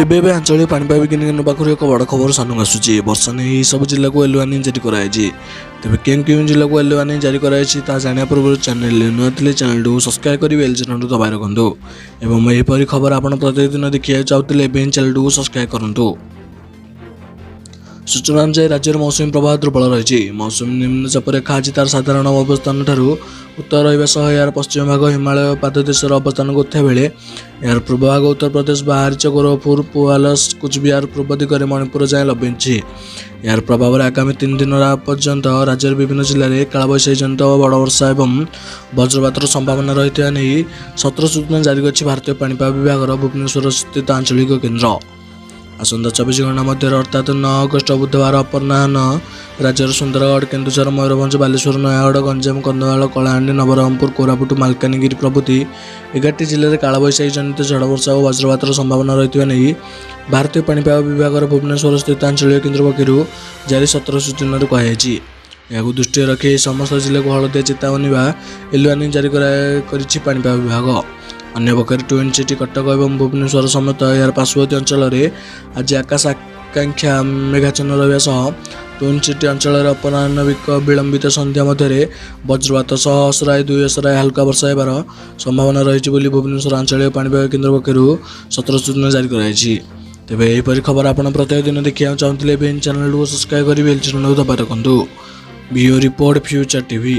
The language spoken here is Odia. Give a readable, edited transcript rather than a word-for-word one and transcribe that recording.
ଏବେ ଏବେ ଆଞ୍ଚଳିକ ପାଣିପାଗ ବିଜ୍ଞାନ କେନ୍ଦ୍ର ପାଖରୁ ଏକ ବଡ଼ ଖବର ସାମ୍ନାକୁ ଆସୁଛି। ବର୍ଷା ନେଇ ଏହି ସବୁ ଜିଲ୍ଲାକୁ ୟେଲୋ ୱାର୍ଣ୍ଣିଂ ଜାରି କରାଯାଇଛି। ତେବେ କେଉଁ କେଉଁ ଜିଲ୍ଲାକୁ ୟେଲୋ ୱାର୍ଣ୍ଣିଂ ଜାରି କରାଯାଇଛି, ତାହା ଜାଣିବା ପୂର୍ବରୁ ଚ୍ୟାନେଲରେ ନୂଆ ଥିଲେ ଚ୍ୟାନେଲଟିକୁ ସବସ୍କ୍ରାଇବ୍ କରି ବେଲ୍ ଚିହ୍ନଟିକୁ ଦବାଇ ରଖନ୍ତୁ ଏବଂ ଏହିପରି ଖବର ଆପଣ ପ୍ରତ୍ୟେକ ଦିନ ଦେଖିବାକୁ ଚାହୁଁଥିଲେ ଏବେ ହିଁ ଚ୍ୟାନେଲଟିକୁ ସବସ୍କ୍ରାଇବ୍ କରନ୍ତୁ। ସୂଚନା ଅନୁଯାୟୀ, ରାଜ୍ୟରେ ମୌସୁମୀ ପ୍ରବାହ ଦୁର୍ବଳ ରହିଛି। ମୌସୁମୀ ନିମ୍ନଚାପ ରେଖା ଆଜି ତାର ସାଧାରଣ ଅବସ୍ଥାନଠାରୁ ଉତ୍ତର ରହିବା ସହ ଏହାର ପଶ୍ଚିମ ଭାଗ ହିମାଳୟ ପାଦଦେଶର ଅବସ୍ଥାନ କରୁଥିବା ବେଳେ ଏହାର ପୂର୍ବ ଭାଗ ଉତ୍ତରପ୍ରଦେଶ, ବାହାରିଚ, ଗୋରଖପୁର, ପୁହାଲସ, କୁଚବିହାର, ପୂର୍ବ ଦିଗରେ ମଣିପୁର ଯାଏଁ ଲମ୍ବିଛି। ଏହାର ପ୍ରଭାବରେ ଆଗାମୀ 3 ଦିନ ପର୍ଯ୍ୟନ୍ତ ରାଜ୍ୟର ବିଭିନ୍ନ ଜିଲ୍ଲାରେ କାଳବୈଶାଖୀ ଜନିତ ବଡ଼ ବର୍ଷା ଏବଂ ବଜ୍ରପାତର ସମ୍ଭାବନା ରହିଥିବା ନେଇ ସତର୍କ ସୂଚନା ଜାରି କରିଛି ଭାରତୀୟ ପାଣିପାଗ ବିଭାଗର ଭୁବନେଶ୍ୱର ସ୍ଥିତ ଆଞ୍ଚଳିକ କେନ୍ଦ୍ର। ଆସନ୍ତା 24 ଘଣ୍ଟା ମଧ୍ୟରେ, ଅର୍ଥାତ୍ 9 ଅଗଷ୍ଟ ବୁଧବାର ଅପରାହ୍ନ ରାଜ୍ୟର ସୁନ୍ଦରଗଡ଼, କେନ୍ଦୁଝର, ମୟୂରଭଞ୍ଜ, ବାଲେଶ୍ୱର, ନୟାଗଡ଼, ଗଞ୍ଜାମ, କନ୍ଧମାଳ, କଳାହାଣ୍ଡି, ନବରଙ୍ଗପୁର, କୋରାପୁଟ, ମାଲକାନଗିରି ପ୍ରଭୃତି 11ଟି ଜିଲ୍ଲାରେ କାଳବୈଶାଖୀ ଜନିତ ଝଡ଼ ବର୍ଷା ଓ ବଜ୍ରପାତର ସମ୍ଭାବନା ରହିଥିବା ନେଇ ଭାରତୀୟ ପାଣିପାଗ ବିଭାଗର ଭୁବନେଶ୍ୱର ସ୍ଥିତ ଆଞ୍ଚଳିକ କେନ୍ଦ୍ର ପକ୍ଷରୁ ଜାରି ସତର୍କ ସୂଚନାରେ କୁହାଯାଇଛି। ଏହାକୁ ଦୃଷ୍ଟିରେ ରଖି ଏହି ସମସ୍ତ ଜିଲ୍ଲାକୁ ହଳଦିଆ ଚେତାବନୀ ବା ୟେଲୋ ୱାର୍ଣ୍ଣିଂ ଜାରି କରିଛି ପାଣିପାଗ ବିଭାଗ। ଅନ୍ୟପକ୍ଷରେ ଟ୍ୱିନ୍ ସିଟି କଟକ ଏବଂ ଭୁବନେଶ୍ୱର ସମେତ ଏହାର ପାର୍ଶ୍ୱବର୍ତ୍ତୀ ଅଞ୍ଚଳରେ ଆଜି ଆକାଶ ଆଂଶିକ ମେଘାଚ୍ଛନ୍ନ ରହିବା ସହ ଟ୍ୱିନ୍ ସିଟି ଅଞ୍ଚଳରେ ଅପରାହ୍ନ ବିଳମ୍ବିତ ସନ୍ଧ୍ୟା ମଧ୍ୟରେ ବଜ୍ରପାତ ସହ ଅସରାଏ ଦୁଇ ଅସରାଏ ହାଲୁକା ବର୍ଷା ହେବାର ସମ୍ଭାବନା ରହିଛି ବୋଲି ଭୁବନେଶ୍ୱର ଆଞ୍ଚଳିକ ପାଣିପାଗ କେନ୍ଦ୍ର ପକ୍ଷରୁ ସତର୍କ ସୂଚନା ଜାରି କରାଯାଇଛି। ତେବେ ଏହିପରି ଖବର ଆପଣ ପ୍ରତ୍ୟେକ ଦିନ ଦେଖିବାକୁ ଚାହୁଁଥିଲେ ଏବେ ଏହି ଚ୍ୟାନେଲଟିକୁ ସବସ୍କ୍ରାଇବ୍ କରି ବେଲ୍ ଚିହ୍ନକୁ ଦବାଇ ରଖନ୍ତୁ। Bureau report, future TV.